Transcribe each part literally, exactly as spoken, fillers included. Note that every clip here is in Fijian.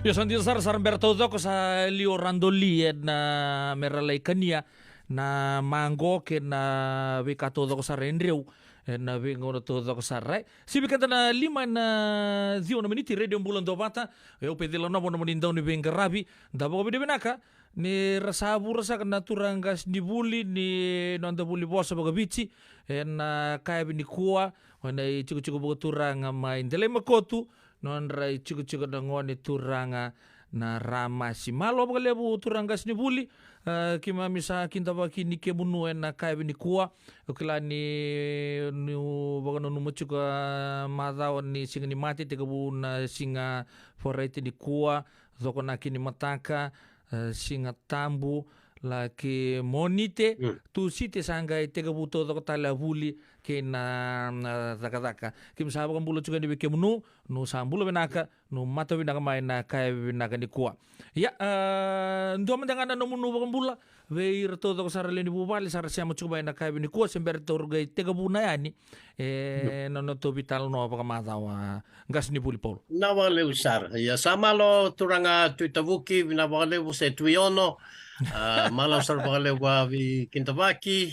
Io, sa dina sara, sa ra bera taucoko, sa liu o Radoli ena, me ra lai kania na maqo kei na veika taucoko sara e dreu ena veigauna taucoko sara, e. Sivi keda na lima ena ciwa na miniti, Radio Bula Dua Vata. Io, Pecila Novo, nomuni dau ni veiqaravi. Da vakavinavinaka ni ra sa vura saka na turaga qasenivuli ni noda vuli vosa vakaviti ena, a, ka yavai nikua, o na itikotiko vakaturaga mai Delai Makotu, nodra itikotiko na gone turaga na Ramasi. Malo vakalevu turaga qasenivuli, a, keimami sa kidavaki ni kemunu ena ka yavai nikua. Au kila ni, niu vakananuma tiko, a, macawa ni Siga ni Mate, tekivu na siga Faraite nikua, cokonaki ni mataka, e, Siga Tabu, laki Monite, Tusite sa qai tekivu taucoko tale a vuli kei na, na cakacaka. Keimami sa vakabula tiko yani vei kemunu, niu sa bula vinaka, niu mata vinaka mai na ka yavai vinaka nikua. Ia, e, dua mada ga na nomuni vakabula vei ira taucoko sara lewe ni vuvale sa ra sema tiko mai na ka yavai nikua, se bera taura qai tekivu na yani, e, na nodatou veitalanoa vakamacawa, qasenivuli Paula. Vinaka vakalevu sara. Ia, sa malo turaga Tui Tavuki, vinaka vakalevu, se Tui Ono. A, malo sara vakalevu a veikidavaki.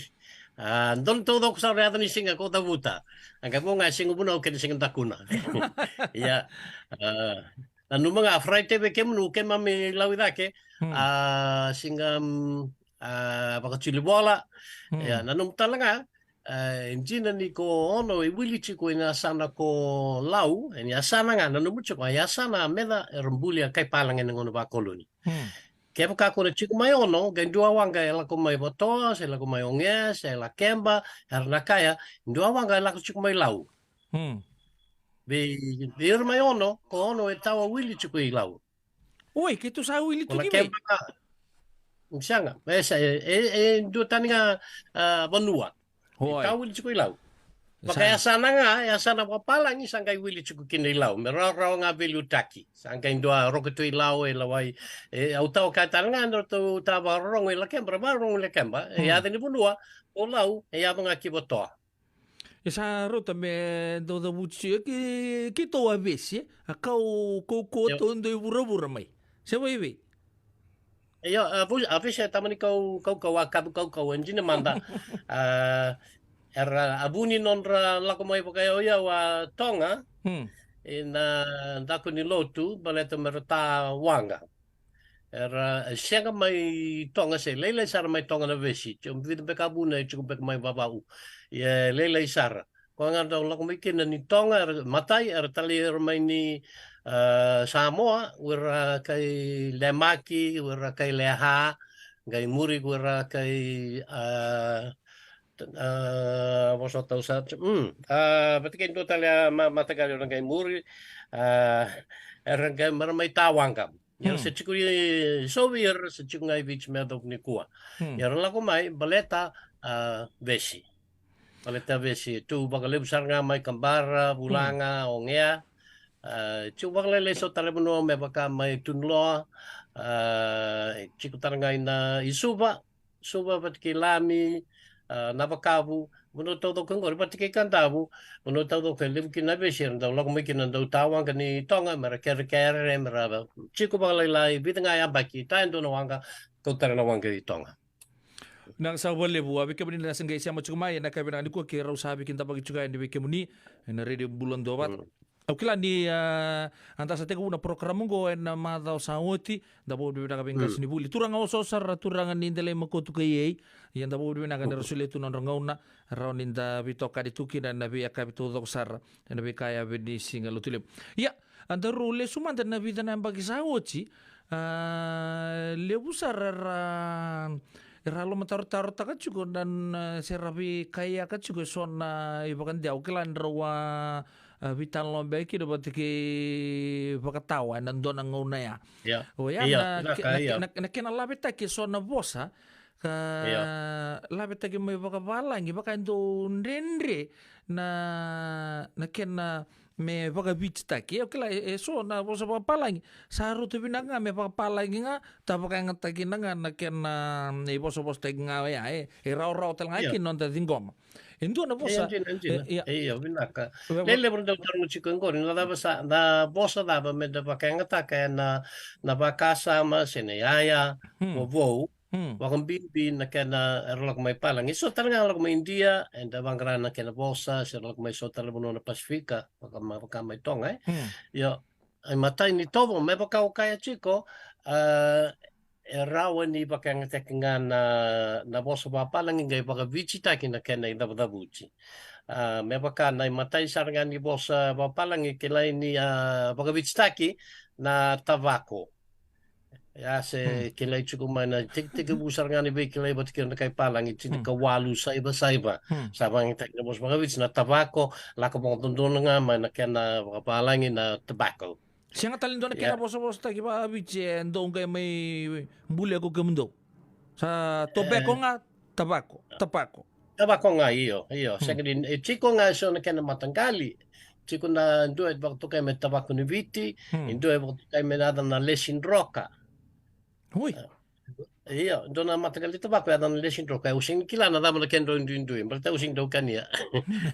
A, donu taucoko sara yaco ni siga ko cavuta. A qai vo ga e siga Vunau kei na siga Dakuna. Ia, a, nanuma ga Faraite vei kemunu, keimami lau i cake. A, siga, mm, a, vakatilivola. Ia, nanuma tale ga, e, dina ni ko Ono e wili tiko ena yasana ko Lau, ena yasana ga, nanuma tiko, a yasana meca era bulia kai palagi ena gauna vakoloni. Kevaka ko na tiko mai Ono, qai dua waqa e lako mai Vatoa, se lako mai Ogea, se Lakeba, era na kaya, dua waqa e lako tiko mai Lau. Vei, vei ira mai Ono, ko Ono e tawa wili tiko i Lau. Oi, keitou sa wili tu ki vei? Kevaka, sega, e sa, e, e, e dua tani ga, a, vanua. Oi. Ka wili tiko i Lau. Sa. Vakayasana ga, yasana vakapalagi sa qai wili tiko kina i Lau. Me rawarawa ga veiliutaki. Sa qai dua rokoto i Lau, e lawai, e, au tawa kaya tani ga, na ratou tawa vakarorogo i Lakeba, ra vakarorogo i Lakeba. E yaca ni vanua, o Lau, e yaco ga ki Vatoa. E sa rauta me dau cavuti tiko, e, keitou a Vesi, e? A kau kaukauwa taudua i vuravura mai. Se vaivei? Io, a, vu-, a Vesi e tamani kau, kaukauwa, a kavu kaukauwa, e dina mada. A, era, a vu ni nodra lako mai vakayauyau a Toga, ena daku ni lotu, baleta me ra ta waqa. Era, e, sega mai Toga, se lailai sara mai Toga na Vesi. Tiko vica beka vuna, e tiko beka mai Vavau. Ia, e lailai sara. Koya ga dau lako mai kina ni Toga, era, matai, era talai ira mai ni, e, Samoa, o ira kai Lemaki, o ira kai Leha, qai muri o ira kai, e, e, vosa tau sa, mm, e, vata kei dua tale a ma-, mataqali o ira qai muri, e, era qai mera mai ta waqa. Ia ra se tiko i Sovi, ia ra se tiko ga i Viti me yacova nikua. Ia ra lako mai, baleta, a, Vesi. Baleta Vesi, tu vakalevu sara ga mai Kabara, Vulaga, Ogea. A, tiko vakalailai so tale vanua me vaka mai Tunuloa. A, tiko tale ga i na i Suva. Suva vata kei Lami, a, Navakavu, vanua taucoko oqori, vata kei Kadavu, vanua taucoko e levu kina na Vesi, era dau lako mai kina dau ta waqa ni Toga, mera kerekere, mera tiko vakalailai, vica ga yabaki, ta e dua na waqa, kau tale na waqa i Toga. Vinaka sara vakalevu, a, vei kemuni na sa qai sema tiko mai, ena yakavi vinaka nikua keirau sa veikidavaki tiko yani vei kemuni, ena Radio Bula Dua Vata. Au kila ni, a, a da sa tekivu na porokaramu oqo ena macawa sa oti, da vakavinavinaka vei qasenivuli. Turaga oso sara, turaga ni Delai Makotu kei ei, ia da vakavinavinaka ni ra solia tu na nodra gauna, rawa ni da veitokani tu kina ena veiyakavi taucoko sara, ena veika yavai ni siga Lotulevu. Ia, a daru lesu mada na vica na yabaki sa oti, a, levu sara era, era lomatarotarotaka tiko na, na, se ra veikaiaka tiko eso na ivakadewa. Au kila ni rau a, a, veitalanoa beka kina vata kei Vakatawa ena dua na gauna ya. Ia. Oya na, na, na, na kena lavetaki eso na vosa, ka lavetaki mai vakavalagi, vaka e dau dredre na, na kena, me vakavititaki. E, o kila, e, e so na vosa vakapalagi sa rauta vinaka ga me vakapalagi ga, ta vakayagataki na ga na kena, e, vosavosataki ga oya, e, e rawarawa tale ga kina noda ciqoma. E dua na vosa, e, dina, e dina. E, ia. E, ia, vinaka. Lelevu na dau taroga tiko qori, na cava sa, na vosa cava me da vakayagataka ena, na vakasama se na yaya vovou, vakabibi na kena era lako mai palagi. So tale ga lako mai Idia, eda vaqara na kena vosa, se lako mai so tale vanua na Pasifika, vaka, ma, vaka mai Toga, e. Ia, e matai ni tovo, me vaka o kaya tiko, a, e rawa ni vakayagataki ga na, na vosa vakapalagi qai vakavititaki na kena icavucavuti. A, me vaka na imatai sara ga ni vosa vakapalagi kilai ni, a, vakavititaki na tavako. Ia se kilai tiko mai na tekitekivu sara ga ni veikilai vata kei na kai palagi, tinikawalu saiva saiva. Sa vakayagataki na vosa vakaviti na tavako, lako vakadodonu ga mai na kena vakapalagi na tobacco. Sega tale ni dua na kena vosavosataki vakaviti e dou qai mai bulia ko kemudou. Sa tobacco ga, tavako, tavako. Tavako ga, io, io. Sega ni, e tiko ga e so na kena mataqali. Tiko na dua e vakatokai me tavako ni Viti, e dua e vakatokai me na yaca na lesi droka. Ui. Io, dua na mataqali tavako e yaca na lesi droka. Au sega ni kila na cava na kena drau duidui, baleta au sega ni dau kania.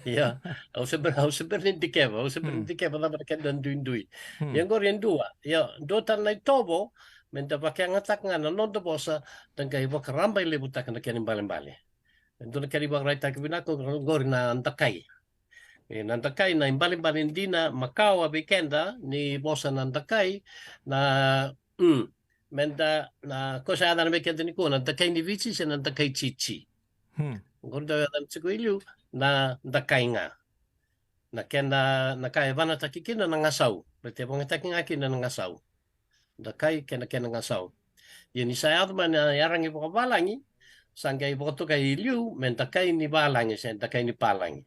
Ia, au se bera, au se bera ni dikeva, au se bera ni dikeva cava na kena drau duidui. Ia qori e dua, ia, dua tale na itovo, me da vakayagataka ga na noda vosa, da qai vakarabailevutaka na kena ibalebale. E dua na kena ivakaraitaki vinaka qori na dakai. E, na dakai na ibalebale dina makawa vei keda ni vosa na dakai, na, mm, me da, na, ko sa yacana vei keda nikua, na dakai ni Viti se na dakai titi. Qori dau yacana tiko i liu, na dakai ga. Na kena, na ka e vanataki kina na gasau, baleta e vakayagataki ga kina na gasau. Dakai kei na kena gasau. Ia ni sa yaco mai na iyaragi vakavalagi, sa qai vakatokai i liu me dakai ni valagi se dakai ni palagi.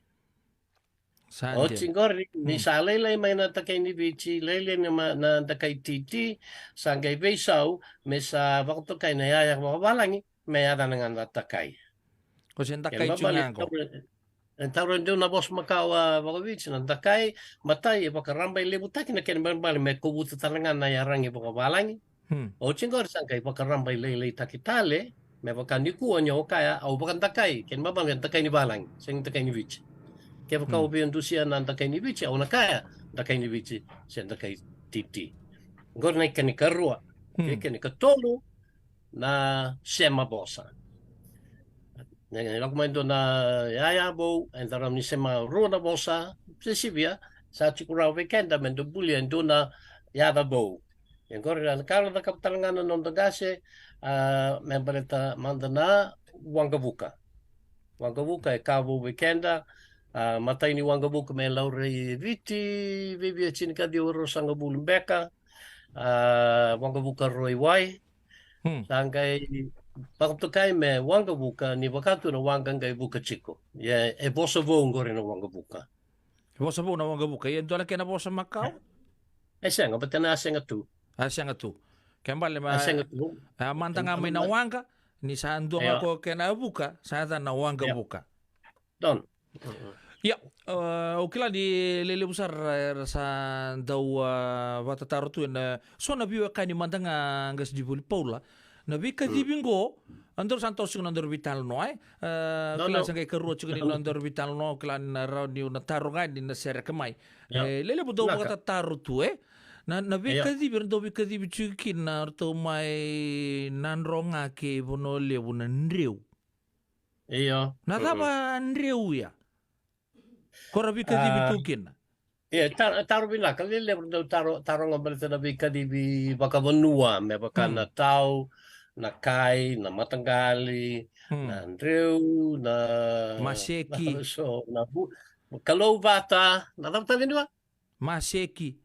Sa dina. Oti qori, ni sa lailai mai na dakai ni Viti, lailai na ma-, na dakai titi, sa qai veisau me sa vakatokai na iyaya vakavalagi me yacana ga na dakai. Ko se dakai tu ga qo. E taura e dua na vosa makawa vakaviti na dakai, matai e vakarabailevutaki na kena ibalebale me kovuta tale ga na iyaragi vakavalagi. Oti qori sa qai vakarabailailaitaki tale, me vaka nikua ni o kaya au vakadakai, kena ibalebale dakai ni valagi, sega ni dakai ni Viti. Kevaka au via dusia na dakai ni Viti, au na kaya dakai ni Viti se dakai titi. Qori na ikena ikarua. Kei kena ikatolu, na sema vosa. Ni lako mai dua na yaya vou, eda rawa ni sema rua na vosa, se sivia, sa tiko rawa vei keda me da bulia e dua na yaca vou. Ia qori na ka na cakava tale ga na noda qase, a, me baleta mada na waqavuka. Waqavuka e ka vou vei keda, a, matai ni waqavuka me laurai e Viti, viavia tinikaciwa ruasagavulu beka, a, waqavuka rua i wai, sa qai vakatokai me waqavuka, ni vaka tu na waqa qai vuka tiko. Ia, e vosa vou qori na waqavuka. E vosa vou na waqavuka. Ia, dua na kena vosa makawa? E sega, baleta na a sega tu. A sega tu. Kena ibalebale, a sega tu. A mada ga mai na waqa, ni sa dua ga ko kena vuka, sa yaca na waqavuka. Donu. Ia, a, au kila ni lelevu sara era sa dau, a, vakatataro tu ena so na veiwekani mada ga qasenivuli Paula. Na veikacivi qo, a daru sa toso tiko na nodaru veitalanoa, e? A, kila sa qai karua tiko ni nodaru veitalanoa, kila ni na rawa niu na taro ga ni na sereka mai. E, lelevu dau vakatataro tu, e? Na, na veikacivi, era dau veikacivi tiko kina ratou mai Nadroga kei Vanua Levu na dreu. Io. Na cava dreu ya? Ko ra veikacivi tu kina. Ia, ta-, taro vinaka, lelevu dau taro, taroga baleta na veikacivi vakavanua, me vaka na tau, na kai, na mataqali, na dreu, na maseki. Na so, na vu-, kalouvata, na cava tale ni wa? Maseki.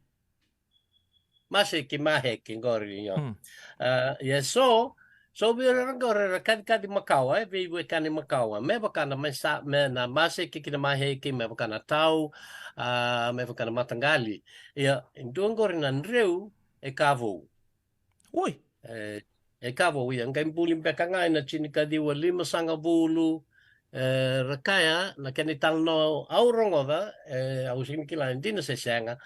Maseki, maheki, qori, io. A, ia so, so vei ira qori era kacikaci makawa, e, veiwekani makawa. Me vaka na masa-, me na maseki kei na maheki, me vaka na tau, a, me vaka na mataqali. Ia, e dua qori na dreu, e ka vou. Oi. E, e ka vou, ia, qai buli beka ga ena tinikaciwa limasagavulu, E, ra kaya, na kena italanoa au rogoca, e, au sega ni kila e dina se sega.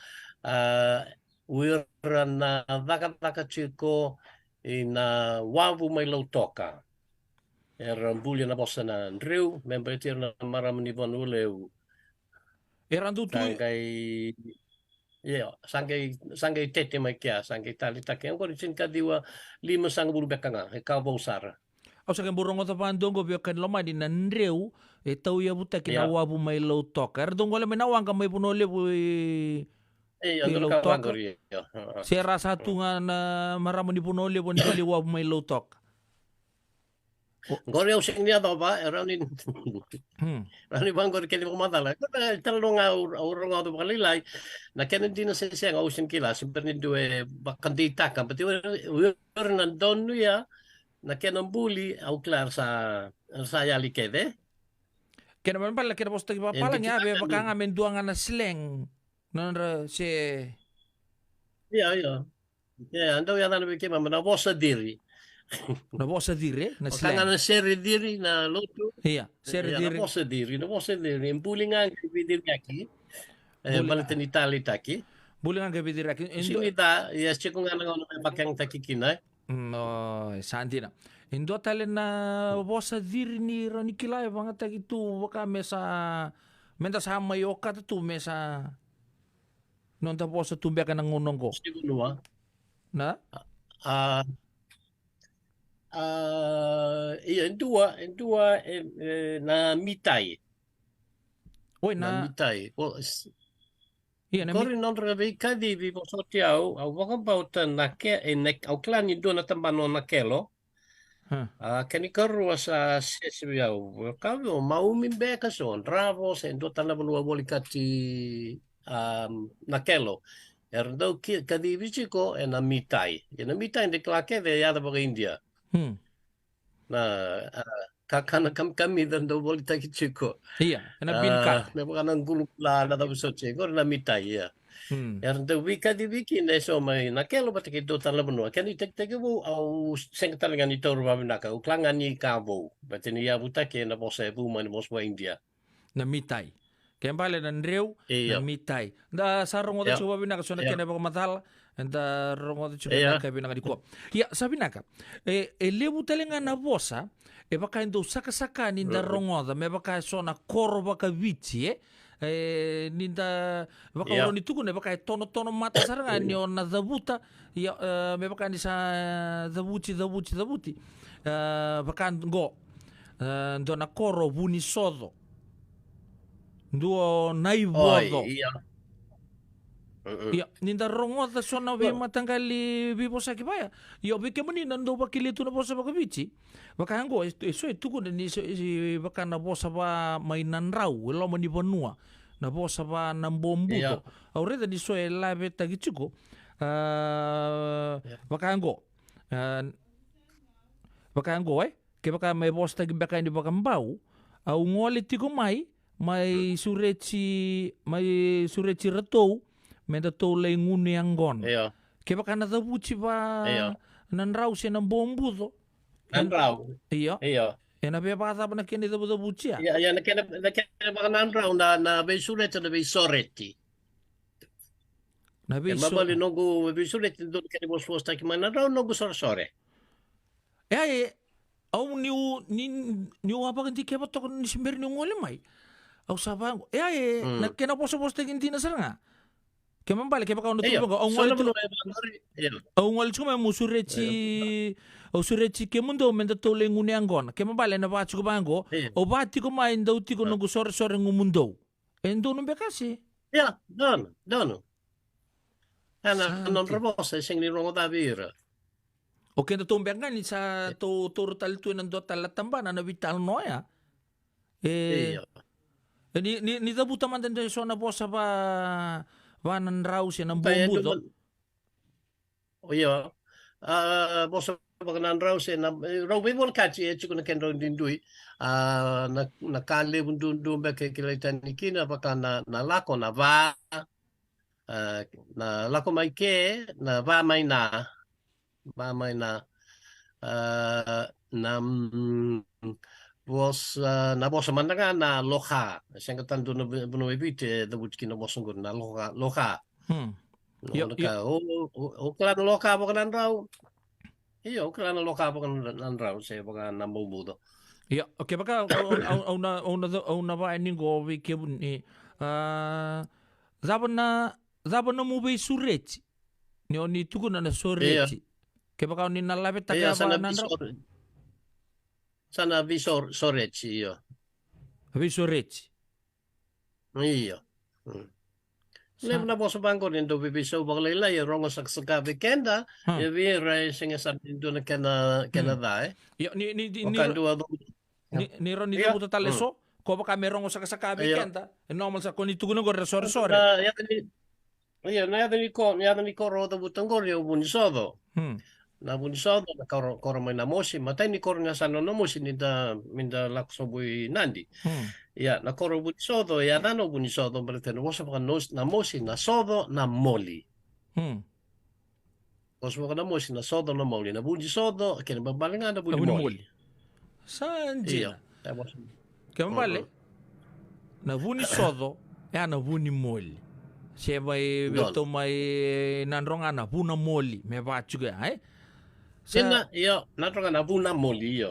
A, o ira na cakacaka tiko ina wavu mai Lautoka. Era buli na vosa na Dreu, me baleti ira na marama ni Vanua Levu. Era dau tu Sa i qai, io, sa qai, sa qai tete mai kea, sa qai taleitaki. Oqori tinikaciwa limasagavulu beka ga, e ka vou sara. Au sa qai bau rogoca vakadua oqo, veiwekani lomani, na Dreu e tauyavutaki na Io. wavu mai Lautoka. Era dau gole mai na waqa mai Vanua Levu i, Io, i dua na ka Lautoka. vaqori, io. A, a. Se ra sa tu ga na marama ni Vanua Levu ni dali wavu mai Lautoka. O- Qori au sega ni yacova, e rawa ni Hmm. rawa ni vaqori kece vakamacala. Qori na italanoa ga au, au rogoca vakalailai. Na kena dina se sega au sega ni kila, se bera ni dua e vakadeitaka. But o ira, o ira na donuya na kena buli, au kila era sa, era sa yali kece. Kena ibalebale na kena vosataki E vakapalagi, dikitaka ave ni vaka ga me dua ga na slang. Na nodra se Io, io. Ia, dau yacana vei keimami na vosa ciri. Na vosa ciri, e? Na Vaka ga slang. na sere ciri na lotu. Ia, sere Ia, na ciri. vosa ciri, na vosa ciri. E buli ga qai veiciriyaki. E, Buli baleta ga. ni taleitaki. Buli ga qai veiciriyaki. E Sega dua ni ca, ia, sega ga na gauna me vakayagataki kina, e. Mm, o, e sa dina. E dua tale na vosa ciri ni rawa ni kila e vakayagataki tu vaka me sa, me da sa mai okata tu me sa noda vosa tu beka na gauna oqo. Sivanua. Na? A, a, ia, e dua, e dua, e, e, na mitai. Oi, Na na mitai. O, s-, Ia, na mi- Qori nodra veikacivi vosoti au, au vakabauta na ke, e, na, au kila ni dua na tabana o Nakelo. Ha. A, kena ikarua sa sese vei au. Ka vei au, Maumi beka so, Dravo, se dua tale na vanua voli kati, a, Nakelo. Era dau ki, kacivi tiko, e na mitai. E na mitai, de kila kece, e yaca vaka-Idia. Hmm. Na, a, kakana kamikamica dau volitaki tiko. Ia, e na bean curd. A, me vaka na gulugula na cava soti, qori na mitai, ia. Hmm. Era dau veikacivi kina eso mai Nakelo vata kei dua tale na vanua. Kena itakitaki vou, au sega tale ga ni taura vakavinaka, au kila ga ni ka vou. Vata ni yavutaki ena vosa e vu mai na vosa vaka-Idia. Na mitai. Ke bale na Dreu, na Io. mitai. Da sa rogoca Io. tiko vakavinaka so na Io. kena vakamacala, da rogoca tiko Io. na ka vinaka nikua. Ia, sa vinaka. E, e levu tale ga na vosa, e vaka e dau sakasaka ni da Mm. rogoca, me vaka e so na koro vakaviti, e? E, ni da vakaurau Io. ni tukuna, e vaka e tonotono mata sara ga ni o na cavuta, ia, e, me vaka ni sa cavuti, cavuti, cavuti. E, vaka qo, e, dua na koro Vunisoco. Dua o Naivoco. Oi, ia. Mm-mm. Ia, ni da rogoca so na Io. veimataqali veivosaki vaya. Ia, vei kemuni na dau vakilia tu na vosa vakaviti. Vaka qo, e, e so e tukuna ni so, e, vaka na vosa va mai Nadrau, e loma ni vanua. Na vosa va na Bobuco. Ia. Au raica ni so e lavetaki tiko. A, Ia. vaka qo. A, vaka qo, e? Kevaka me vosataki beka yani vakabau, au gole tiko mai, mai Mm. sureti, mai sureti iratou, me datou lai gunu yaqona. Io. Kevaka na cavuti va Io. Nadrau se na Bobuco. Nadrau. Io. Io. E na via vakacava na kena icavucavuti ya? Ia, ia, na kena, na kena vaka Nadrau, na, na veisureti, na veisoreti. Na E veiso- mabali noqu veisureti, dua na kena vosavosataki mai Nadrau, noqu soresore. E, e, au niu, ni, niu a vakadikeva toka ni se bera niu gole mai. Au sa vaqo. E, e, Mm. na kena vosavosataki dina sara ga. Ke mabale, kevaka au na Io, tukuna vaqo, au so gole na tiko, vanua e vaqori, io. au gole tiko mai meu sureti, Io. au sureti kemudou me datou lai gunu yaqona. Ke mabale, na va tiko vaqo, Io. au va tiko mai, dau tiko Io. noqu soresore gumudou. E donu beka se? Ia, donu, donu. Ena, Sa na nodra qai. vosa, e sega ni rogoca vei ira. O kedatou beka ga ni sa E. tou, tou taura tale tu ena dua tale na tabana na veitalanoa ya. E, Ia. e ni, ni, ni cavuta mada e so na vosa va, va Nadrau se na Ba, e Bobuco. dua O ia, a, vosa vaka Nadrau se na, e, rau veivolekati e tiko na kedrau duidui. A, na, na ka levu duadua beka e kilai tani kina vaka na, na lako, na va, a, na lako mai ke, na va mai na, va mai na, a, na, mm, vosa, na vosa mada ga na loka. Sega tale dua na vanua e Viti e cavuti kina na vosa oqori na loka, loka. Hmm. Io, io. O kila na loka vakanadrau. Io, o kila na loka vakanadrau se vaka na baubuco. Io, okay, vaka au na, au na va ni qo vei kemuni. Cava na, cava na mu veisureti? Ni o ni tukuna na soreti. Kevaka o ni na lavetaka vaka na drau. Sa na veisoreti, io. Veisoreti. Io. Levu na vosa vaqori e dau veiveisau vakalailai e rogo sakasaka vei keda, e vei ira e sega sa dua na kena, kena ca, e. Io, ni, ni, ni, ni, ni rau ni cavuta tale so, ko vaka me rogo sakasaka vei keda. E normal sa ko ni tukuna qori e soresore. Ia, na yaca ni ko, na yaca ni koro o cavuta qori o Vunisoco. Na Vunisoco, na koro, koro mai Namosi, matai ni koro ni yasana o Namosi, ni da, ni da lako sobu i Nadi. Ia, na koro o Vunisoco, e yacana o Vunisoco, baleta na vosa vaka Namosi, na soco, na moli. Vosa vaka Namosi, na soco, na moli, na Vunisoco, kena ibalebale ga na Vunimoli. Sa dina. Kena ibalebale, na Vunisoco, e a na Vunimoli. Se mai vei tou mai Nadroga na Vunamoli, me vaka tiko ya, e? Sa dina, io, Nadroga na Vunamoli, io.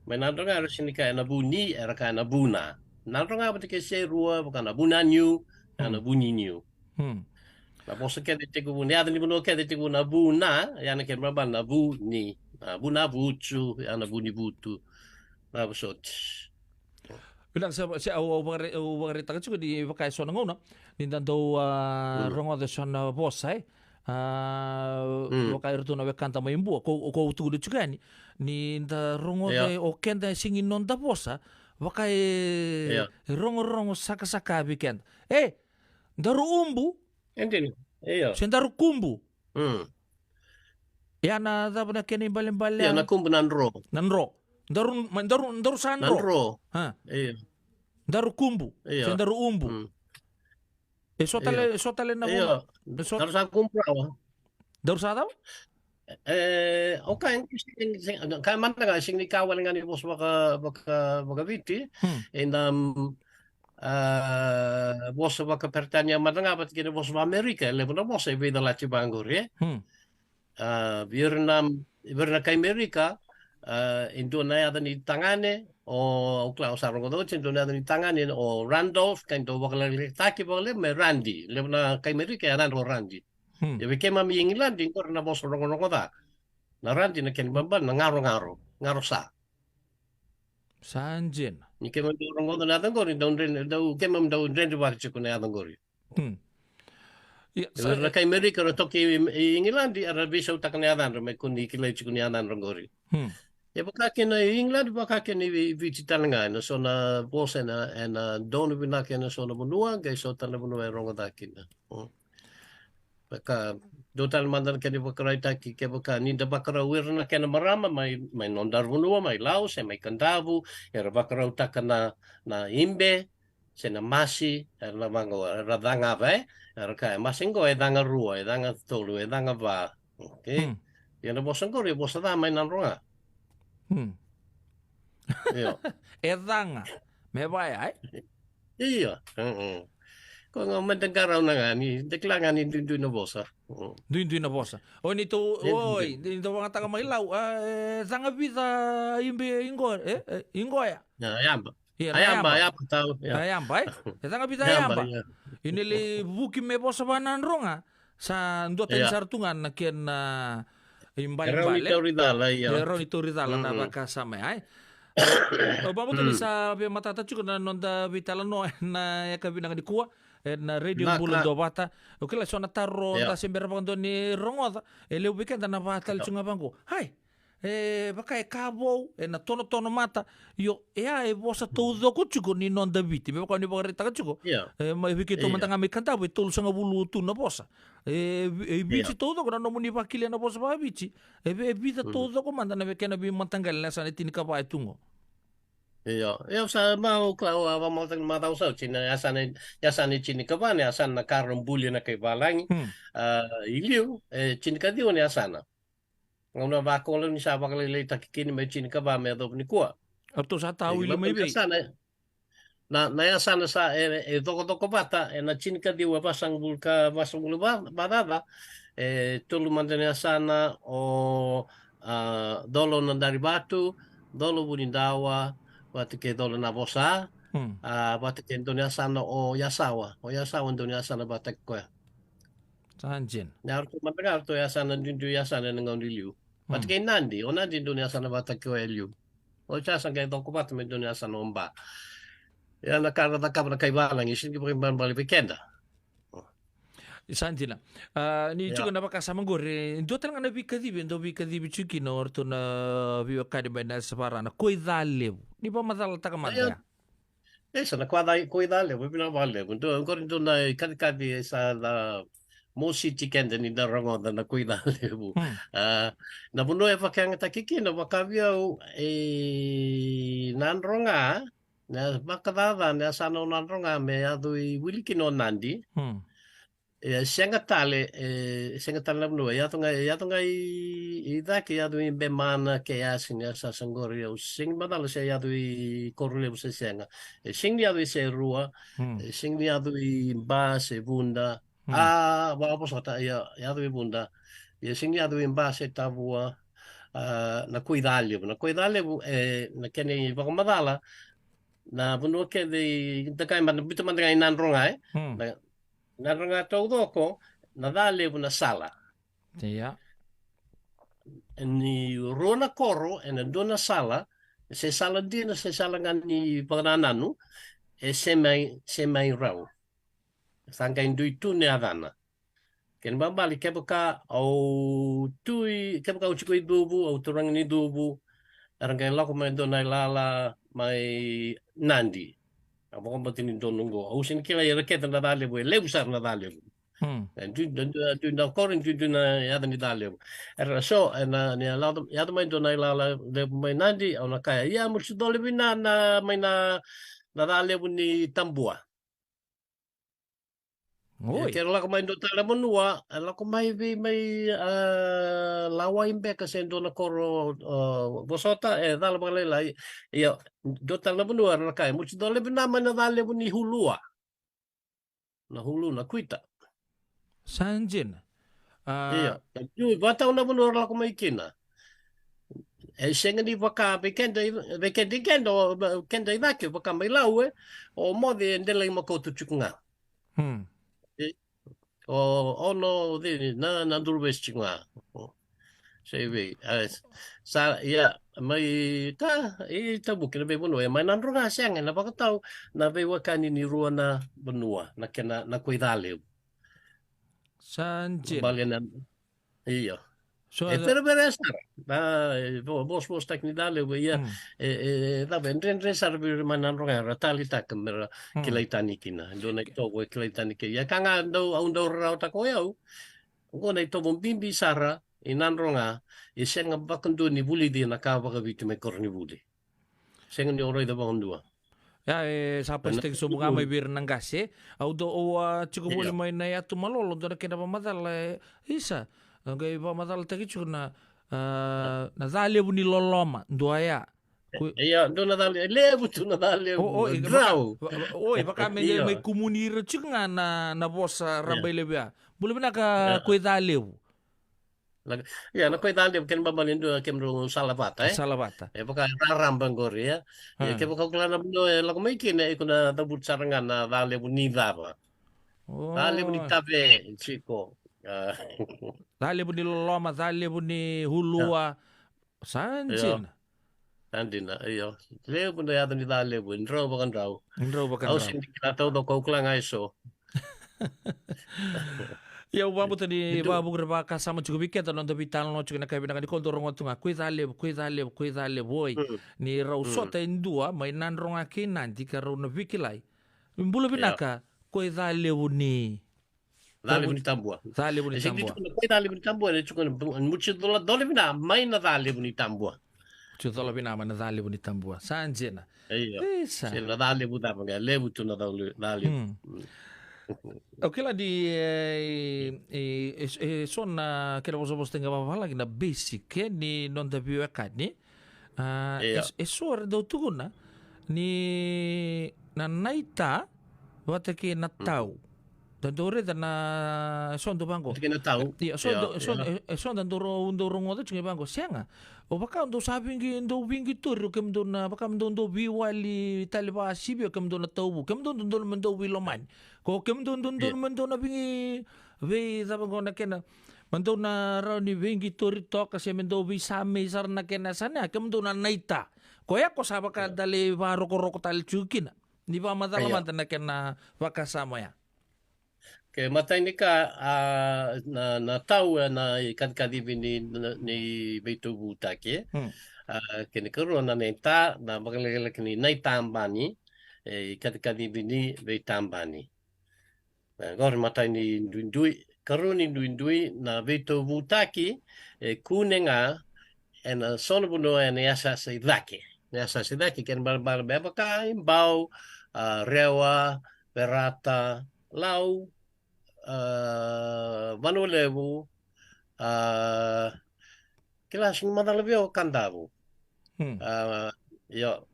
Mai Nadroga era sega ni kaya na Vuni, era kaya na Vuna. Nadroga vata kei Serua, vaka na Vunaniu, e a na Vuniniu. Na vosa kece tekivu, na yaca ni vanua kece tekivu na Vuna, e a na kena ibalebale na Vuni, na Vunavutu, e a na Vunivutu, na vosoti. Vinaka, se, se au, au vakare-, au vakaraitaka tiko ni vaka e so na gauna ni da dau, a, rogoca e so na vosa, e. A, vaka e ratou na wekada mai Bua, ko, ko tukuna tiko yani ni da rogoca o keda e sega ni noda vosa, vaka e rogorogo sakasaka vei keda. E, daru ubu. E dina. Io. Se daru kubu. Ia na cava na kena ibalebale? Ia na kubu na dro. Na dro. Daru, ma daru, daru sa dro. Na dro. Io. Daru kubu. Io. Se daru ubu. E so tale, e so tale na vuna. Daru sa kubu rawa. Daru sa cava? E, okay, ka mada ga, sega ni ka wale ga ni vosa vaka, vaka, vakaViti. E na, a, vosa vakaPeritania mada ga vata kei na vosa vakaAmerika, e levu na vosa e veicalati vaqori, e? A, vei ira na, vei ira na kai Amerika, a, e dua na yaca ni tagane, o, au kila o sa rogoca oti, e dua na yaca ni tagane, o Randolph, ka e dau vakalailaitaki vakalevu me Randi, levu na kai Amerika e yacadra o Randi. Ia vei keimami i Igiladi, qori na vosa rogorogo ca. Na Randi na kena ibalebale na garogaro, garo sa. Sa dina. Ni keimami dau rogoca na yaca qori, dau dredre, dau keimami dau dredrevaki tiko na yaca qori. Ia, sa ira na kai Amerika era toki i, i Igiladi, era veisautaka na yacadra, me kua ni kilai tiko ni yacadra qori. Ia vaka kina i Igiladi, vaka kina i Viti tale ga, e na so na vosa e na, e na donu vinaka e na so na vanua, qai so tale na vanua e rogocaki kina. Vaka, dua tale mada na kena ivakaraitaki, kevaka ni da vakarau ira na kena marama mai, mai nodaru vanua, mai Lau se mai Kadavu, era vakarautaka na, na ibe se na masi, era na vaqo, era cagava, e? Era kaya, e masi qo e caga rua, e caga tolu, e caga va. Okay? Ia na vosa qori e vosa ca mai Nadroga. Io. E caga. Me vaya, e? Io. Ko ga meda qarau na ga ni, da kila ga ni duidui na vosa. Duidui na vosa. O ni tou, oi, ni tou vagataka mai Lau, a, e caga vica ibe iqo, e, e, iqoya. Ia, yaba. Ia, na yaba, yaba tau, ia. Na yaba, e? E caga vica yaba. Ia. Ia ni lai vuki me vosa vaka Nadroga. Sa dua tani sara tu ga na kena ibalebale. E rawa ni tauri cala, ia. E rawa ni tauri cala na vakasama, e? Au vakabauta ni sa veimatata tiko na noda veitalanoa ena yakavi vinaka nikua ena Radio Bula Duavata. Au kila so na taro da se bera vakadua ni rogoca. E levu vei keda na vakatale tiko ga vaqo. Ai, e vaka e ka vou, ena tonotono mata. Io, e a e vosa taucoko tiko ni noda Viti. Me vaka ni vakaraitaka tiko. E, mai vei keitou mada ga mai Kadavu, e tolusagavulu tu na vosa. E, e Viti taucoko na nomuni vakilia na vosa vakaViti. E, e vica taucoko mada na vei kena veimataqali na yasana e tinikava e tu qo. Io, io, sa mau kila, au a vakamataka ni macawa sa oti na yasana, yasana e tinikava na yasana na karo buli na kai valagi. A, i liu, e tinikaciwa na yasana. Gauna vakolo ni sa vakalailaitaki kina me tinikava me yacova nikua. O ratou sa tau i lima i vei? Na, na yasana sa e, e cokocoko vata, e na tinikaciwa vasagavulu ka, vasagavulu va, vacaca, e tolu mada na yasana o, a, Colo na Darivatu, Colo Vunidawa, vata kei Colo na Vosa, hmm, a, vata kei dua na yasana o Yasawa, o Yasawa dua na yasana vata kei koya. Sa dina. Na ratou mada ga ratou yasana duidui yasana e na gauna i liu. Vata, hmm, kei Nadi, o Nadi dua na yasana vata kei koya e liu. O sa sa qai coko vata me dua na yasana o Ba. Ia na ka ra cakava na kai valagi, sega ni vakaibalebale vei keda. Sa dina. A, ni, ia, tiko na vakasama qori, e dua tale ga na veikacivi, e dau veikacivi tiko kina o ratou na veiwekani mai na yasana vaka na Koicalevu. Ni vakamacalataka mada. Ia. E sa na Koica, Koicalevu, e vinaka vakalevu. Dua, qori dua na ikacikaci e sa na mositi keda ni da rogoca na Koicalevu. Hmm. A, na vanua e vakayagataki kina, vaka vei au, e Nadroga, na vakacaca na yasana o Nadroga me yaco i wili kina o Nadi. Hmm. E sega tale, e sega tale na vanua, e yaco ga, e yaco ga i, i cake, e yaco i Bemana, Keyasi, ni yasayasa qori, au sega ni macala se yaco i Korolevu se sega. E sega ni yaco i Serua, hmm, e sega ni yaco i Ba se Vuda. Hmm. A, vakavosota, ia, yaco i Vuda. Ia sega ni yaco i Ba se Tavua, a, na Koicalevu. Na Koicalevu, e, na kena ivakamacala, na vanua kece i, da qai mada, biuta mada ga i Nadroga, e? Hmm. Na, Nadroga taucoko, na Calevu na sala. Ia. Ni rua na koro, e na dua na sala, se sala dina, se sala ga ni vakanananu, e se mai, se mai rau. Sa qai dui tu na yacana. Kena ibalebale, kevaka au tu i, kevaka au tiko i Cuvu, au turaga ni Cuvu, era qai lako mai dua na ilala mai Nadi. A vakabauta ni dua na qo. Au sega ni kilai ira kece na Calevu, e levu sara na Calevu. Hmm. E dui, dui, dui, dui na koro, dui, dui na yaca ni Calevu. Era so, e na, ni yaco, yaco mai dua na ilala levu mai Nadi, au na kaya, ia, mo si cole vina na, mai na, na Calevu ni Tabua. Oi. Ia, ke ra lako mai dua tale na vanua, e lako mai vei mai, a, Lawai beka se dua na koro, a, vosota, e cala vakalailai. Ia, dua tale na vanua, era na kaya, mo si cole vina mai na Calevu ni Hulua. Na Hulu, na Kuita. Sa dina. A, ia, e dui, vakatau na vanua era lako mai kina. E sega ni vaka vei keda, vei keda, keda, o, keda i cake, vaka mai Lau, e, o Moce e delai Makoto tiko ga. Hmm. E, o, o no, cei, na, na Duruvesi tiko ga. O, se vei, a, sa, ia, mai, ka, i tavuki na veivanua, e mai Nadroga sega, na vakatau, na veiwekani ni rua na vanua, na kena, na Koicalevu. Sa dina. Bale na, io. So, e, e, vereverea sara. Na, e, vo-, vos-, vosvosataki ni Calevu, ia, hmm, e, e, e, cava, e dredre sara vei ira mai Nadroga, era taleitaka, me ra, hmm, kilai tani kina. Dua na itovo, e kilai tani kina. Ia ka ga dau, au dau rarawataka o yau. Oqo na itovo bibi sara, i Nadroga, e sega vakadua ni vulici na ka vakaviti mai koronivuli. Sega ni o raica vakadua. Ia, e sa pasitaki sobu ga mai vei ira na qase. Au dau, au a tiko voli mai na yatu Malolo, dua na kena vakamacala, e, isa. Au qai vakamacalataki tiko na, a, na Calevu ni Loloma, dua ya. Ia, dua na Calevu, e levu tu na Calevu. O, o, e, drau. Vaka, va-, va-, o, e vaka me qai mai kumuni ira tiko ga na, na vosa raba i levu ya. Bula vinaka, Koicalevu. Ia, na Koicalevu, kena ibalebale dua kemudrau sala vata, e? Sala vata. E vaka raraba qori, e? Ia, kevaka o kila na vanua e lako mai kina, iko na cavuta sara ga na Calevu ni cava. O. Calevu ni Tave, tiko. A. Calevu ni Loloma, Calevu ni Hulua. Sa dina. Sa dina, io. Levu na yaca ni Calevu, e drau vakadrau. Drau vakadrau. Au sega ni kila taucoko, au kila ga e so. Ia, au vakabauta ni vakavuku, ra vakasama tiko vei keda na noda veitalanoa tiko na kai vinaka ni ko dau rogoca tu ga, Koicalevu, Koicalevu, Koicalevu, oi. Mm. Ni rau sota e dua mai Nadroga kei Nadi ka rau na veikilai. Bula vinaka, Koicalevu ni Calevu ni Tabua. Calevu ni Tabua. E sega ni tukuna Koicalevu ni Tabua, e tukuna mo si cola, cola vina mai na Calevu ni Tabua. Si cola vina mai na Calevu ni Tabua. Sa dina. Io. Isa. Se na Calevu cava ga, levu tu na Calevu. Hmm. Au kila ni, e, e, e, e so na kena vosavosa tiko ga vavalagi na basic, e, ni noda veiwekani. A, e, e so era dau tukuna ni na naita vata kei na tau. Da dau raica na, e so dau vaqo. Vata kei na tau. Ia, so dau, so, e, e so da dau ro-, dau rogoca tiko ni vaqo. Sega. O vaka dau sa vigi, dau vigi tori, o kemudou na, vaka dau, dau veiwali tale vasivi, o kemudou na tauvu. Kemudou dau, dau, me dau veilomani. Ko kemudou dau, dau, me dau na vigi, vei, cava qo na kena. Me dou na rawa ni veiqitori toka se me dou veisamei sara na kena yasana ya, kemudou na naita. Koya ko sa vaka da lai vakarokoroko tale tiko kina. Ni vakamacala mada na kena vakasama ya. Ke matai ni ka, a, na, na tau e na ikacikacivi ni, ni veitauvutaki. A, kena ikarua na naita, na vakalekaleka ni naitabani, e ikacikacivi ni veitabani. E, qori matai ni duidui, karua ni duidui, na veitauvutaki e kune ga e na so na vanua e na yasayasa i cake. Na yasayasa i cake, kena ibalebale me vaka i Bau, a, Rewa, Verata, Lau, a, Vanua Levu, a, kila, sega ni macala vei au o Kadavu. A, io,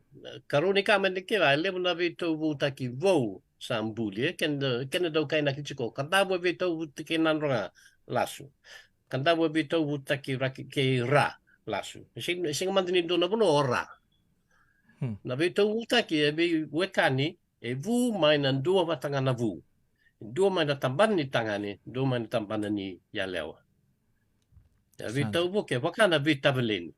karua ni ka me da kila, e levu na veitauvutaki vou sa buli, e, kena, kena dau kainaki tiko, Kadavu e veitauvutaki Nadroga, lasu. Kadavu e veitauvutaki Raki kei Ra, lasu. E sega, e sega mada ni dua na vanua o Ra. Na veitauvutaki e veiwekani, e vu mai na dua vata ga na vu. Dua mai na tabana ni tagane, dua mai na tabana ni yalewa. E veitauvuke, vaka na veitaveleni.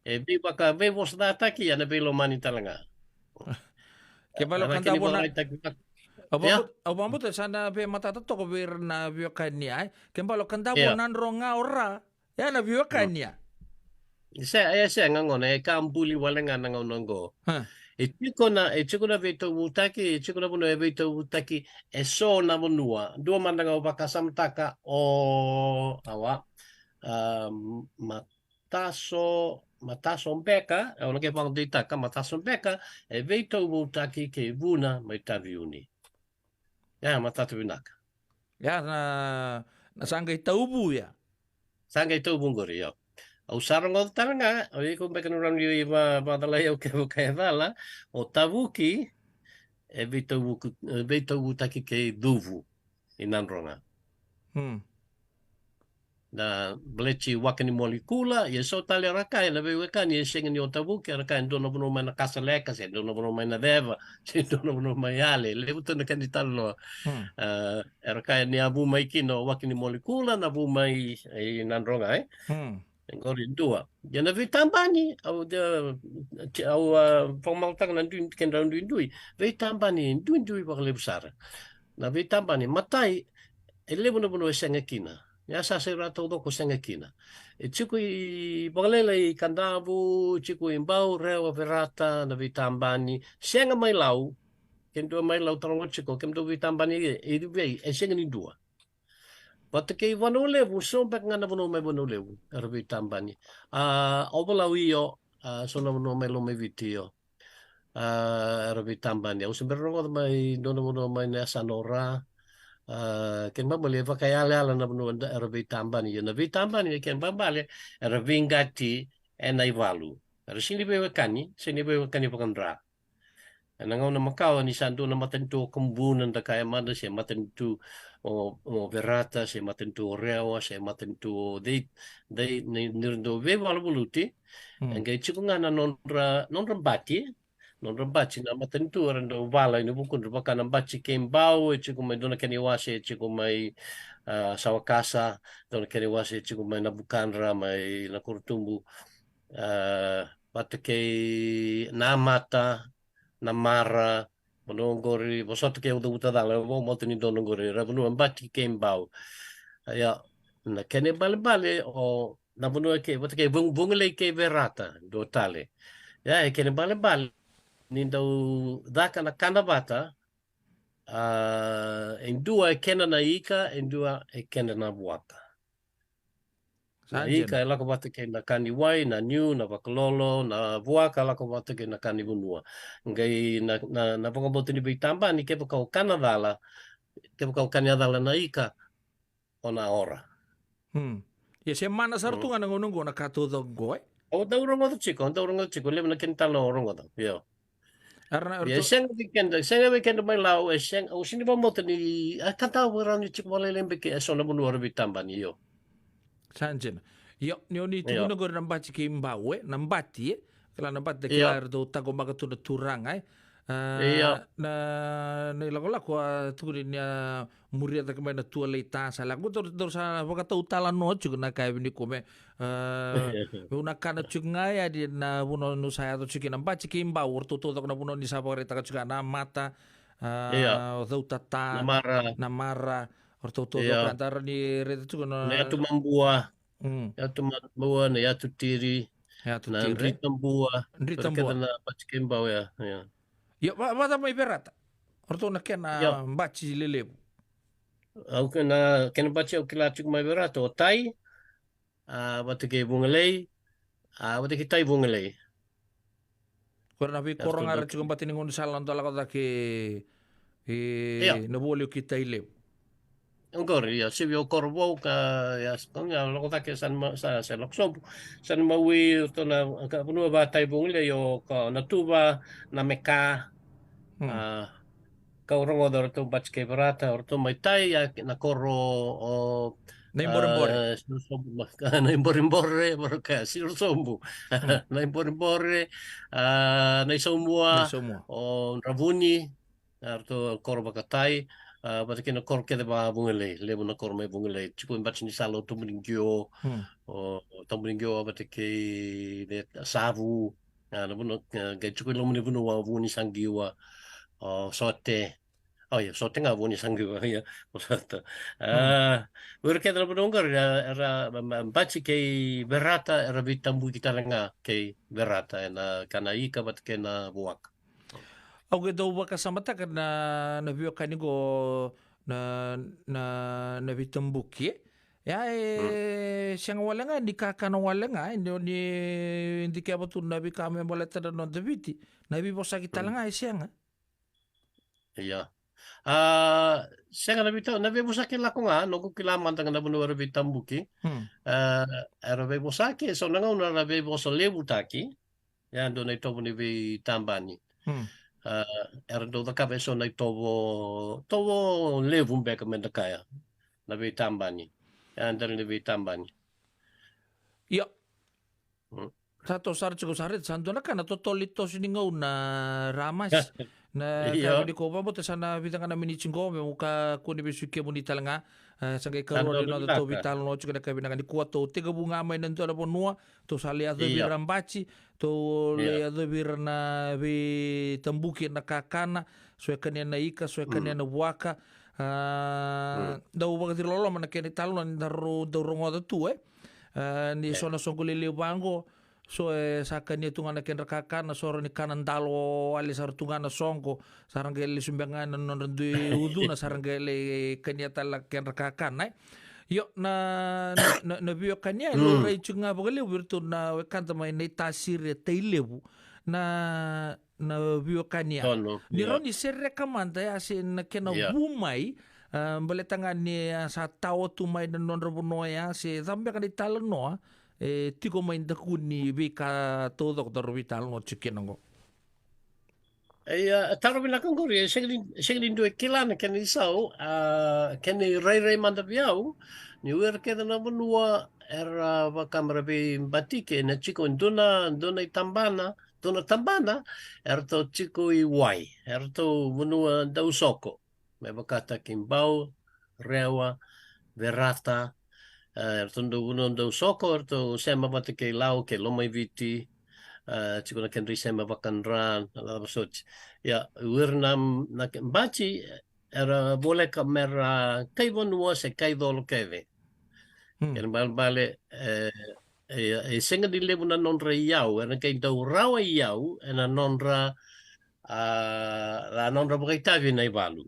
E veivaka, veivosacataki, e na veilomani tale ga. Ke vale o Kadavu na, au vakabauta, au vakabauta sa na veimatata toka vei ira na veiwekani ya, e. Ke vale o Kadavu, Nadroga, o Ra, e na veiwekani ya. Se, e sega gona, e ka buli wale ga na gauna oqo. E tiko na, e tiko na veitauvutaki, e tiko na vanua e veitauvutaki e so na vanua. Dua mada ga au vakasamataka o, awa, a, Mataso, Mataso Beka, e, au na qai vakadeitaka, Mataso Beka e veitauvutaki kei Vuna mai Taveuni. Ia, matata vinaka. Ia, na, na sa qai tauvu ya. Sa qai tauvu qori, io. Au sa rogoca tale ga, o iko beka ni rawa ni va-, vacalai au kevaka e cala, o Tavuki e veitauvuku-, e veitauvutaki kei Cuvu i Nadroga. Na baleti Wakanimolikula, ia so tale era kaya na veiwekani e sega ni o Tavuki, era kaya e dua na vanua mai Nakasaleka, se dua na vanua mai Naceva, se dua na vanua mai Yale, levu tu na kena italanoa. A, era kaya ni a vu mai kina o Wakanimolikula, na vu mai i Nadroga, e? E qori dua. Ia na veitabani, au de, au, a, vakamacalataka na dui, kedrau duidui. Veitabani, duidui vakalevu sara. Na veitabani, matai, e levu na vanua e sega kina. Ni a sa sai ra taucoko sega kina. E tiko i vakalailai i Kadavu, tiko i Bau, Rewa, Verata, na veitabani. Sega mai Lau, ke dua mai Lau taroga tiko, kemudou veitabani e, e vei, e sega ni dua. Vata kei Vanua Levu, so beka ga na vanua mai Vanua Levu, era veitabani. A, Ovalau io, a, so na vanua mai Lomaiviti io. A, era veitabani. Au se bera rogoca mai dua na vanua mai na yasana o Ra. A, kena ibalebale e vakayalayala na vanua era veitabani. Ia na veitabani, kena ibalebale, era veiqati ena ivalu. Era sega ni veiwekani, sega ni veiwekani vakadra. Ena gauna makawa ni sa dua na matanitu o Kabuna, da kaya mada, se matanitu o, o Verata, se matanitu o Rewa, se matanitu o cei, cei, ni, ni ra dau veivaluvaluti. E qai tiko ga na nodra, nodra bati, nodra bati na matanitu era dau vala ena vukudra, vaka na bati kei Bau, e tiko mai dua na kena iwase, e tiko mai, a, Sawakasa, dua na kena iwase, e tiko mai Navukadra, mai Nakorotubu, a, vata kei Namata, Namara, vanua oqori, vosota ke au cavuta cala, e vakabauta ni dua na oqori, era vanua bati kei Bau. Ia, na kena ibalebale, o, na vanua kei, vata kei Vug-, Vugalei kei Verata, dua tale. Ia, e kena ibalebale, ni dau caka na kana vata, a, e dua e kena na ika, e dua e kena na vuaka. Na ika e lako vata kei na ka ni wai, na niu, na vakalolo, na vuaka e lako vata kei na ka ni vanua. Qai na, na, na vakabauta ni veitabani, kevaka o kana cala, kevaka o kana cala na ika, o na ora. Ia se mana sara tu ga na gauna oqo na ka taucoko oqo, e? Au dau rogoca tiko, au dau rogoca tiko, levu na kena tala au rogoca. Io. Era na, ia, ratou sega vei keda, sega vei keda mai Lau, e sega, au sini vamota ni, a, ka dau vei rau ni tiko valailai beke e so na vanua era veitabani, io. Sa dina. Io, ni o ni tukuna qori na bati kei bau, e, na bati, e. Kila na bati, da kila, io, eratou taqomaka tu na turaga, e. A, io, na, na ilakolako, a, tukuni ni a muria cake mai na tualei ta, sa lako, dou, dou sa vakatau talanoa tiko na ka e vini kome. A, meu na kana tiko ga yani na vanua nu sa yaco tiko na bati kei bau, o ratou taucoko na vanua ni sa vakaraitaka tiko na mata, a, io, o cautata, na mara, na mara, o ratou taucoko, io, ka dara ni raica tiko na, na yatu mabua. Mm. Yatu mabua, na yatu tiri, yatu na tiri, dritabua. Dritabua. Keda na bati kei bau, ia, ia. Ia, va, vata mai Verata. O ratou na kena, io, bati lelevu. Au kena, kena bati au kila tiko mai Verata, o Tai, a, vata kei Vugalei, a, vata kei Tai Vugalei. Ko ira na veikoro ga era tiko bati ni gaunisala na dau lako cake i, io, na voli o ki Tai Levu. Oqori, ia, sivi o koro vou ka, ia, sa, ka, ia, lako cake San Ma-, sa, sa lako sobu. San Maui, o ratou na, ka vanua va Tai Vugalei, o ka, Natuva, Nameka. Hmm. A, kau rogoca o ratou bati kei Verata, o ratou mai Tai, ia, na koro o, Naiborebore. A, Sirosobu, ma-, Naiborebore, Verata, Sirosobu. Hmm. Naiborebore, a, Naisaumua, Naisaumua, o Dravuni, a, ratou koro vakaTai, a, vata kei na koro kece va Vugalei, levu na koro mai Vugalei, tiko e bati ni sala o Tabuniqio, hmm, o, o Tabuniqio vata kei, e, Savu, a, na vanua, e, qai tiko i loma ni vanua o Vunisaqiwa, o Sote, o ia, Sote ga Vunisaqiwa, ia, o Sote. A, hmm, o ira kece na vanua qori, era, era, ba-, ba-, bati kei Verata, era veitabuki tale ga kei Verata, ena kena ika vata kei na vuaka. Au qai dau vakasamataka na, na veiwekani qo na, na, na veitabuki, e? Ia, e, mm, sega wale ga ni kakana wale ga, e, ni, ni dikeva tu na veika me baleta na noda Viti, na veivosaki tale, mm, ga e sega. Ia. A, sega na veita-, na veivosaki lako ga, noqu kila mada ga na vanua era veitabuki. Hmm. A, era veivosaki, e so na gauna era veivosa levutaki. Ia, dua na itovo ni veitabani. Hmm. A, era dau cakava e so na itovo, tovo levu beka me da kaya. Na veitabani. Ia, dela ni veitabani. Ia. Hmm. Sa to sara tiko sara, sa dua na ka na totolo ni toso ni gauna, Ramasi. Na, ia, ka ni ko vabota sa na vica ga na miniti qo, me mu kakua ni vesu kemuni tale ga. E, sa qai karua ni noda tou veitalanoa tiko na ka vinaka nikua, tou tekivu ga mai na dua na vanua, tou sa lai yacovi ira na bati, tou lai yacovi ira na veitabuki, na kakana, so e kania na ika, so e kania na vuaka. A, dau vakaciri loloma na kena italanoa ni da ro-, dau rogoca tu, e. A, ni so na soqo lelevu vaqo, so e sa kania tu ga na kedra kakana, so ra ni kana dalo wale sara tu ga na soqo, sa ra qai lesu beka ga na nodra dui ucuna, sa ra qai lai kania tale na kedra kakana, e. Io, na, na, na, na veiwekani ya, e laurai tiko ga vakalevu vei iratou na wekada mai Naitasiri, Tailevu, na, na veiwekani ya. Ni rau ni sereka mada ya se na kena vu mai, a, baleta ga ni a sa tawa tu mai na nodra vanua ya, se cava beka na italanoa, e, tiko mai daku ni veika taucoko daru veitalanoa tiko kina qo. Ia, taro vinaka qori, e sega ni, sega ni dua e kila na kena isau, a, kena irairai mada vei au, ni o ira kece na vanua era vaka me ra veibatiki, na tiko dua na, dua na itabana, dua na tabana, eratou tiko i wai, eratou vanua dausoko. Me vakataki Bau, Rewa, Verata, e, eratou dau vanua dausoko, eratou sema vata kei Lau, kei Lomaiviti, e, tiko na kedra isema vakadra, na lava soti. Ia, o ira na, na ke-, bati, era voleka me ra kai vanua se kai colo kece. Hmm. Kena ibalebale, e, e, e sega ni levu na nodra iyau, era qai dau rawa iyau, ena nodra, a, na nodra vakaitavi na ivalu.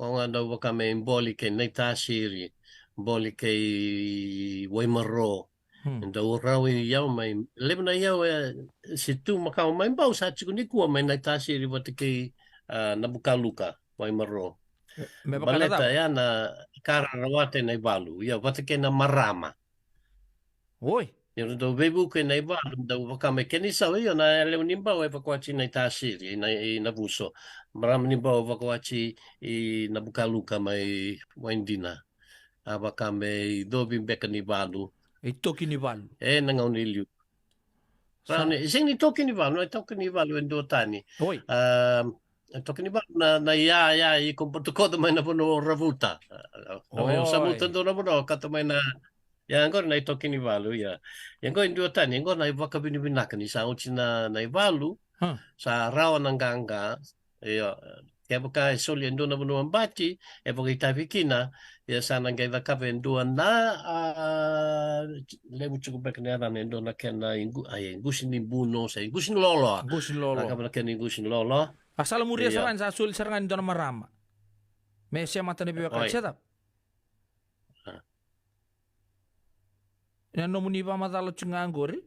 O ga dau vaka me Boli kei Naitasiri, Boli kei Waimaro. Hmm. Dau rawa iyau mai, levu na iyau e se tu makawa mai Bau sa tiko nikua mai Naitasiri vata kei, a, Navukaluka, Waimaro. Me, me vaka na cava? Baleta ya na ka ra rawata ena ivalu, ia vata kei na marama. Oi. Ni ra dau veivuke na ivalu, dau vaka mai kena isau, io, na yalewa ni Bau e vakawati na iTasiri, na, i Navuso. Marama ni Bau e vakawati i Navukaluka mai Waidina. A vaka me icovi beka ni valu. Itoki ni valu. E na gauna i liu. Sa- Rawa ni, e sega ni toki ni valu, na toki ni valu e duatani. Oi. A, e toki ni valu na, na ia, ia, i ko batukoto mai na vanua o Ravuta. A, a, o Oi. Savuta dua na vanua, kata mai na, ia, qori na itoki ni valu, ia. Ia qori e duatani, ia qori na ivakavinavinaka ni sa oti na, na ivalu, Huh. sa rawa na qaqa, ia, kevaka e soli e dua na vanua bati, e vakaitavi kina, ia sa na qai cakava e dua na, a, levu tiko beka na yacana, e dua na kena igu-, a, ia, iqusi ni buno, sa iqusi ni loloa. Iqusi ni loloa. Cakava na kena iqusi ni loloa. A sala muria Ia. sara ga ni sa soli sara ga ni dua na marama. Me semata na veiwekani, Oi. se cava? A. Na nomuni vakamacala tiko ga qori.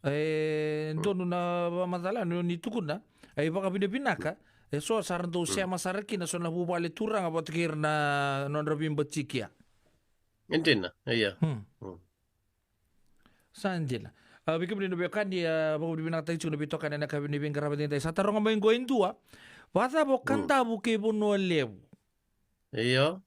E, donu na vakamacala, ni, ni tukuna. E, vakavinavinaka. E so sa ra dau sema sara kina, so na vuvale turaga vata kei ira na nodra veibatikia. E dina, ia. Hmm. Hmm. Sa dina. A, vei kemuni na veiwekani, a, vakavinavinakataki tiko na veitokani ena yakavi ni veiqaravi edaidai. Sa taroga mai qo e dua. Vakacava o Hmm. Kadavu kei Vanua Levu? Io.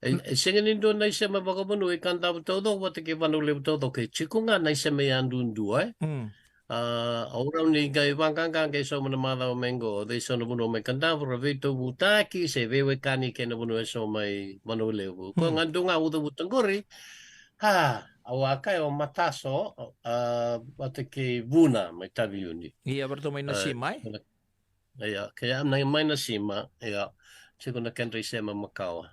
E, Hmm. e sega ni dua na isema vakavanua i Kadavu taucoko vata kei Vanua Levu taucoko, e tiko ga na isema yadudua, e. Hmm. A, au rawa ni qai vaqaqa qai sauma na macawa mai qo, o cei so na vanua mai Kadavu ra veitovutaki se veiwekani kei na vanua e so mai Vanua Levu. Ko Hmm. ga dua ga au cavuta qori, a, au a kaya o Mataso, a, vata kei Vuna mai Taveuni. Ia, vei ratou mai A, Nasima, e? Ia, kei au na mai Nasima, ia, tiko na kedra isema makawa.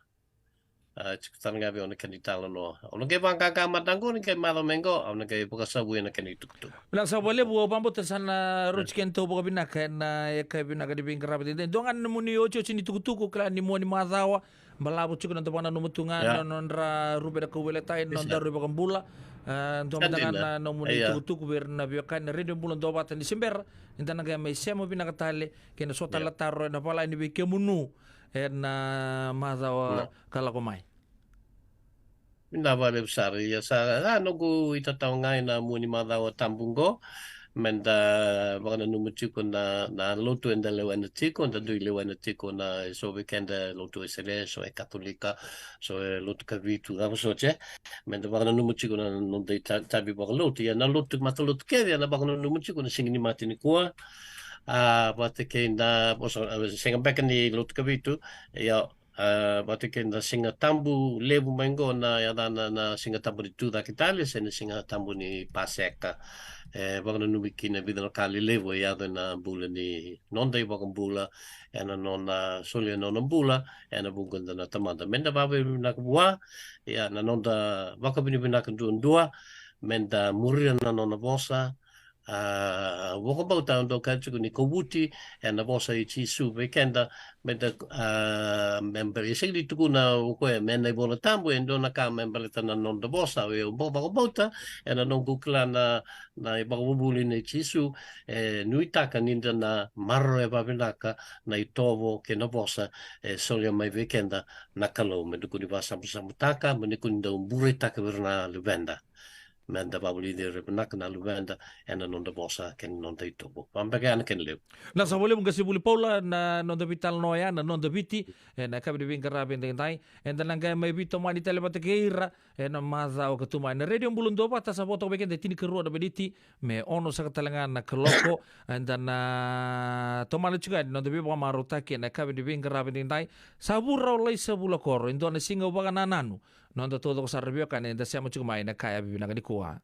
A, tiko tale ga vei au na kena italanoa. Au na qai vaqaqa mada qo, ni qai macawa mai qo, au na qai vakasavuya na kena itukutuku. Vinaka sara vakalevu, au vakabauta sa na rauti kedatou vakavinaka ena yakavi vinaka ni veiqaravi edaidai. Dua ga na nomuni otioti ni tukutuku, kila ni mua ni macawa, balavu tiko na da vakananuma tu ga Ia. na nodra rube na kauveilatai, na Isa. nodaru iVakabula. A, dua Sa mada ga dina. na nomuni Ia. tukutuku vei ira na veiwekani na Radio Bula Duavata ni se bera ni da na qai mai sema vinaka tale kei na so tale Ia. na taro ena valagi vei kemunu ena macawa Na. ka lako mai. Vinaka vakalevu sara, ia sa, a, noqu itatau ga ena mua ni macawa tabu qo, me da vakananuma tiko na, na lotu eda lewena tiko, da dui lewena tiko na, e so vei keda lotu Wesele, so e Katolika, so e lotu Kavitu, cava soti, e. Me da vakananuma tiko na noda ita-, itavi vakalotu, ia na lotu, matalotu kece, ena vakananuma tiko na siga ni mate nikua. A, vata kei na, vosa, a, sega beka ni lotu Kavitu, ia, a, vata kei na Siga Tabu levu mai qo na yacana na Siga Tabu ni Tucake Tale, se na Siga Tabu ni Paseka. E, vakananumi kina e vica na ka lelevu e yaco ena bula ni noda iVakabula, ena nona solia na nona bula ena vukuda na Tamada. Me da vakavinavinaka vua, ia na noda vakavinavinaka duadua, me da muria na nona vosa. A, vakabauta au dau kaya tiko ni kovuti ena vosa i Jisu vei keda, me da, a, me bale, e sega ni tukuna o koya me na iVola Tabu e dua na ka me baleta na noda vosa, au vakabauta ena noqu kila na, na ivakavuvuli nei Jisu, e nuitaka ni da na maroroya vakavinaka na itovo kei na vosa e solia mai vei keda na Kalou, me da kua ni vakasabusabutaka, me da kua ni dau bureitaka vei ira na luveda. Me da vakavulici ira vinaka na luveda ena noda vosa kei na noda itovo. Vaka beka ya na kena levu. Vinaka sara vakalevu qasenivuli Paula, na noda veitalanoa ya, na Noda Viti, ena yakavi ni veiqaravi edaidai. Eda na qai mai veitomani tale vata kei ira ena macawa ka tu mai. Na Radio Bula Duavata sa vo toka vei keda e tinikarua na miniti me ono saka tale ga na kaloko. Eda na tomana tiko yani na noda veivakamarautaki ena yakavi ni veiqaravi edaidai. Sa vu rau lai sa vula koro, e dua na siga vakanananu. Noda taucoko sara na veiwekani eda sema tiko mai ena yakavi vinaka nikua.